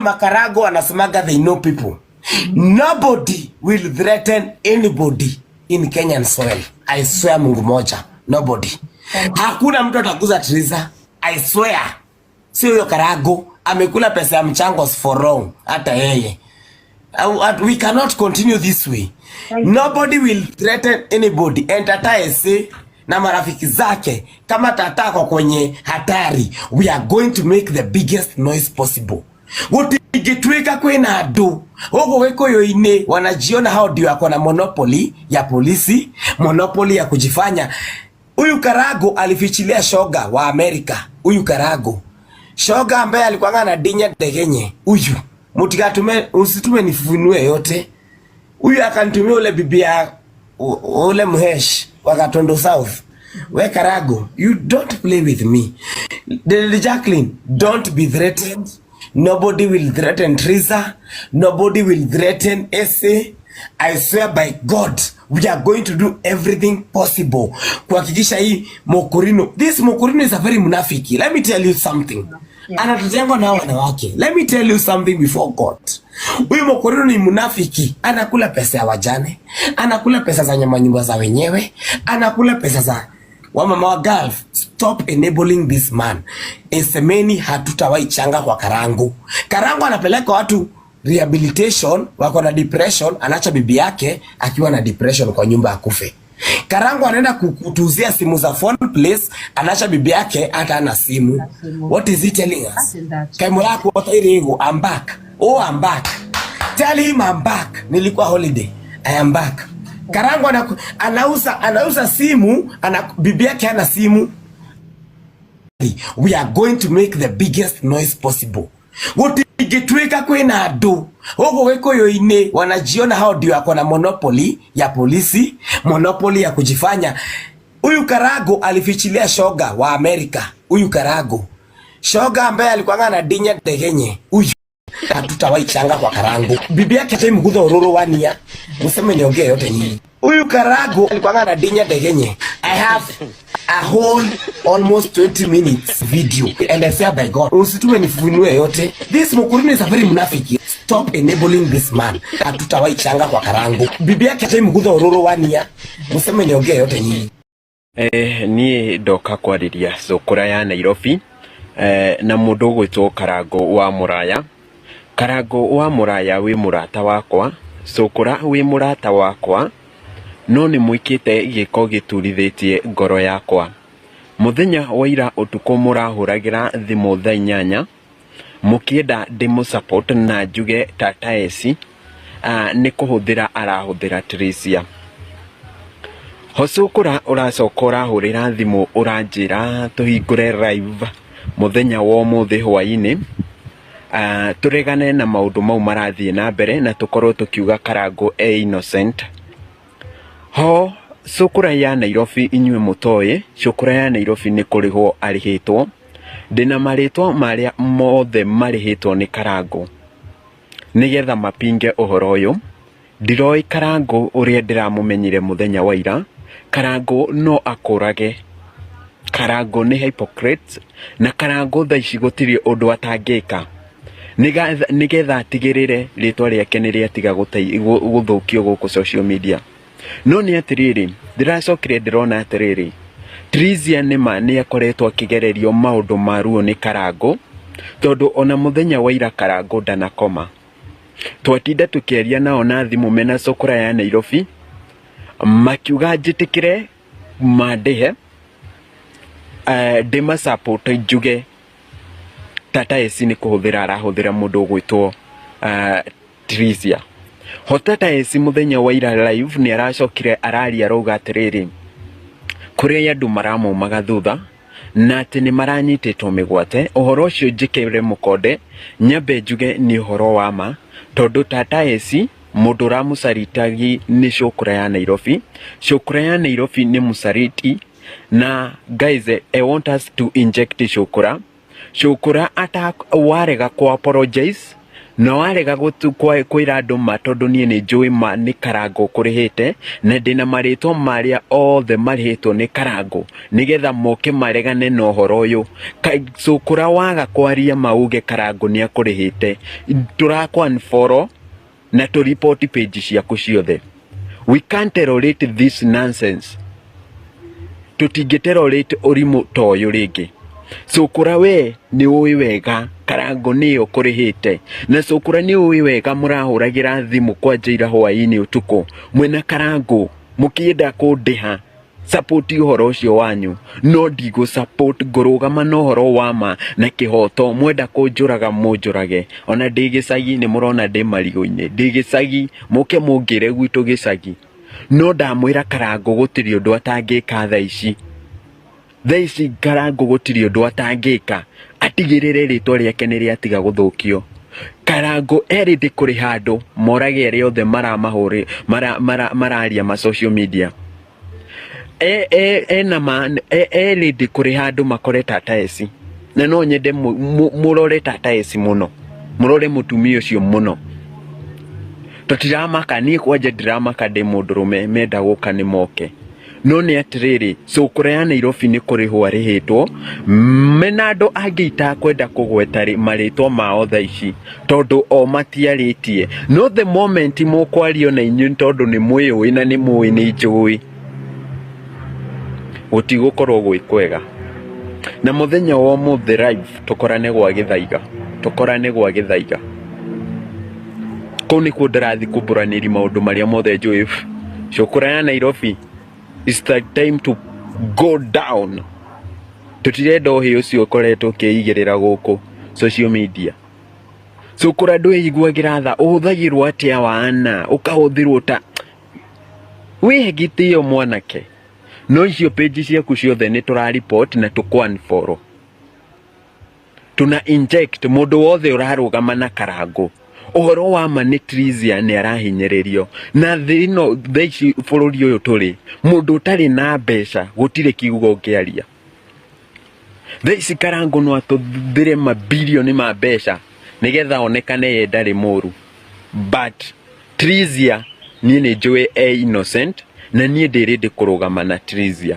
Makarago wanasemaga they know people. Nobody will threaten anybody in Kenyan soil. I swear Mungu moja. Nobody. Hakuna mtu ataguza Triza. I swear. Sio huyo Karago amekula pesa ya mchango for wrong. Hata yeye. We cannot continue this way. Nobody will threaten anybody. And Tata Ese na marafiki zake kama Tata ako kwenye hatari, we are going to make the biggest noise possible. Gutingĩtuĩka kwĩna andũ gũkũ gĩkũyũ-inĩ wanajiona hao ndio wako na monopoly ya polisi, monopoly ya kujifanya. Huyu Karago alifichilia shoga wa Amerika. Huyu Karago shoga ambaye alikuwa anadinya ndegenye huyu, mutikatume usitume nifunue yote. Huyu akanitumia ule bibi ya ule mhesh wa Katondo South. We Karago, you don't play with me. Lady Jacqueline, don't be threatened. Nobody will threaten Triza. Nobody will threaten Ese. I swear by God, we are going to do everything possible kuhakikisha hii Mokorino. This Mokorino is a very munafiki. Let me tell you something. Anatutengwa na wanawake. Let me tell you something before God. Huyu Mokorino ni munafiki, anakula pesa ya wajane, anakula pesa za nyama nyumba za wenyewe, anakula pesa za wamama wa Gulf. Stop enabling this man. Esemeni hatutawahi changa kwa Karangu. Karangu anapeleka watu rehabilitation, wako na depression, anaacha bibi yake akiwa na depression kwa nyumba akufe. Karangu anaenda kutuuzia simu za Phone Place, anaacha bibi yake hata ana simu. What is he telling us? Imagine that. Kaimo yako otairigo, I'm back. Oh, I'm back. Tell him I'm back. Nilikuwa holiday. I am back. Karangu anauza simu, bibi yake hana simu. We are going to make the biggest noise possible. Gutingĩtuĩka kwĩna andũ gũkũ gĩkũyũ-inĩ wanajiona hao ndio wako na monopoly ya polisi, monopoly ya kujifanya. Huyu Karago alifichilia shoga wa Amerika. Huyu Karago shoga ambaye alikuwa anadinya ndegenye huyu hatutawahi changa kwa Karango. Bibi yake hata mgudha ororo wania. Mseme niongee yote nyinyi. Huyu Karago alikuwa anadinya ndegenye. I have a whole almost 20 minutes video and I swear by God, usitume nifunue yote. This Mokorino is a very munafiki. Stop enabling this man. Hatutawahi changa kwa Karango. Bibi yake hata mgudha ororo wania. Mseme niongee yote nyinyi. Niĩ ndoka kwarĩria cũkũra ya Nairobi na mũndũ ũgwĩtwo Karango wa Mũraya. Karango wa Mũraya wĩ mũrata wakwa, cũkũra wĩ mũrata wakwa, no nĩ mwĩkĩte gĩko gĩturithĩtie ngoro yakwa. Mũthenya wa ira ũtukũ mũrahũragĩra thimũ thaa 8 mũkĩenda ndĩmũ support na njuge Tata Esi nĩ kũhũthĩra arahũthĩra Tricia. Hocũkũra ũracoka ũrahũrĩra thimũ ũranjĩra tũhingũre live mũthenya wa ũmũthĩ hwaĩ-inĩ tũregane na maũndũ mau marathiĩ na mbere na tũkorwo tũkiuga Karango e innocent. Ho cũkũra ya Nairobi inyuĩ mũtoĩ, cũkũra ya Nairobi nĩ kũrĩhwo arĩhĩtwo. Ndĩna marĩtwa marĩa mothe marĩhĩtwo nĩ Karango nĩgetha mapinge ũhoro ũyũ. Ndiroĩ Karango ũrĩa ndĩramũmenyire mũthenya wa ira. Karango no akũrage. Karango nĩ hypocrite na Karango thaa ici gũtirĩ ũndũ atangĩka nĩgetha atigĩrĩre rĩtwa rĩake nĩ rĩatiga gũthũkio gũkũ social media. No nĩ atĩrĩrĩ, ndĩracokire ndĩrona atĩrĩrĩ, Tricia nĩma nĩ akoretwo akĩgererio maũndũ ma ruo nĩ Karango, tondũ ona mũthenya wa ira Karango ndanakoma. Twatinda tũkĩaria nao na thimũ mena cũkũra ya Nairobi, makiuga njĩtĩkĩre mandĩhe ndĩma support njuge Tata Esi nĩ kũhũthĩra arahũthĩra mũndũ ũgwĩtwo Tricia. Ho Tata Esi mũthenya wa ira live nĩ aracokire araria arauga atĩrĩrĩ, kũrĩ andũ maramaumaga thutha na atĩ nĩ maranyitĩtwo mĩgwate. Ũhoro ũcio njĩkĩre mũkonde nyambe njuge nĩ ũhoro wa ma, tondũ Tata Esi mũndũ ũramũcaritagi nĩ cũkũra ya Nairobi. Cũkũra ya Nairobi nĩ mũcariti na guys, I want us to inject cũkũra. Cũkũra ata warega ku apologize Na warega kwĩra andũ ma, tondũ niĩ nĩ njũĩ ma nĩ Karangũ ũkũrĩhĩte, na ndĩna marĩtwa marĩa othe marĩhĩtwo nĩ Karangũ nĩgetha moke maregane na ũhoro ũyũ. Cũkũra waga kwaria ma uge Karangũ nĩ akũrĩhĩte, tũrakũ unfollow na tũ report page ciaku ciothe. We can't tolerate this nonsense. Tũtingĩ tolerate ũrimũ ta ũyũ rĩngĩ. Cũkũra we nĩ ũĩ wega Karangũ nĩyo kũrĩhĩte, na cũkũra nĩ ũĩ wega mũrahũragĩra thimũ kwanja ira hwaĩ-inĩ ũtukũ mwĩna Karangũ mũkĩenda kũndĩha support ũhoro ũcio wanyu, no ndigũ support, ngũrũgama na ũhoro wa ma na kĩhoto. Mwenda kũnjũraga mũnjũrage, ona ndĩ gĩcagi nĩ mũrona ndĩ marigũ-inĩ, ndĩ gĩcagi mũke mũngĩre gwitũ gĩcagi. No ndamwĩra Karangũ gũtirĩ ũndũ atangĩka thaa ici. Thaa ici Karangũ gũtirĩ ũndũ atangĩka atigĩrĩre rĩtwa rĩake nĩ rĩatiga gũthũkio. Karangũ erĩ ndĩ kũrĩha andũ morage arĩa othe maramahũrĩ mararia ma social media. Ena ma erĩ ndĩ kũrĩha andũ makore Tata Esi, na no nyende mũrore Tata Esi mũno, mũrore mũtumia ũcio mũno. Tũtiramaka, niĩ kwanja ndiramaka, ndĩ mũndũrũme, menda gũka nĩ moke. No nĩ atĩrĩrĩ, cũkũra ya Nairobi nĩ kũrĩhwo arĩhĩtwo mena andũ angĩ itakwenda kũgweta marĩtwa mao thaa ici tondũ o matiarĩtie. No the moment mũkwario na inyuĩ, tondũ nĩ mwĩũĩ na nĩ mũĩ nĩ njũĩ, gũtigũkorwo gwĩ kwega. Na mũthenya wa ũmũthĩ live tũkorane gwa Gĩthaiga, tũkorane gwa Gĩthaiga. Kũu nĩkuo ndĩrathiĩ kumbũranĩria maũndũ marĩa mothe njũĩ. Cũkũra ya Nairobi, it's the time to go down. Tũtirenda ũhĩ ũcio ũkoretwo ũkĩigĩrĩra gũkũ social media. Cũkũra ndwĩiguagĩra tha, ũhũthagĩrwo atĩa wana, ũkahũthĩrwo ta wĩhe gĩtĩo mwanake. No icio page ciaku ciothe nĩ tũra report na tũkũ unfollow. Tuna inject mũndũ wothe ũrarũgama na Karangũ. Ũhoro wa ma nĩ Tricia nĩ arahinyĩrĩrio na thĩ ĩno. Thaa ici bũrũri ũyũ tũrĩ, mũndũ ũtarĩ na mbeca gũtirĩ kiugo ũngĩaria. Thaa ici Karangũ no atũthĩre mabirioni ma mbeca nĩgetha onekane ye ndarĩ mũru, but Tricia niĩ nĩ njũĩ e innocent, na niĩ ndĩ ready kũrũgama na Tricia.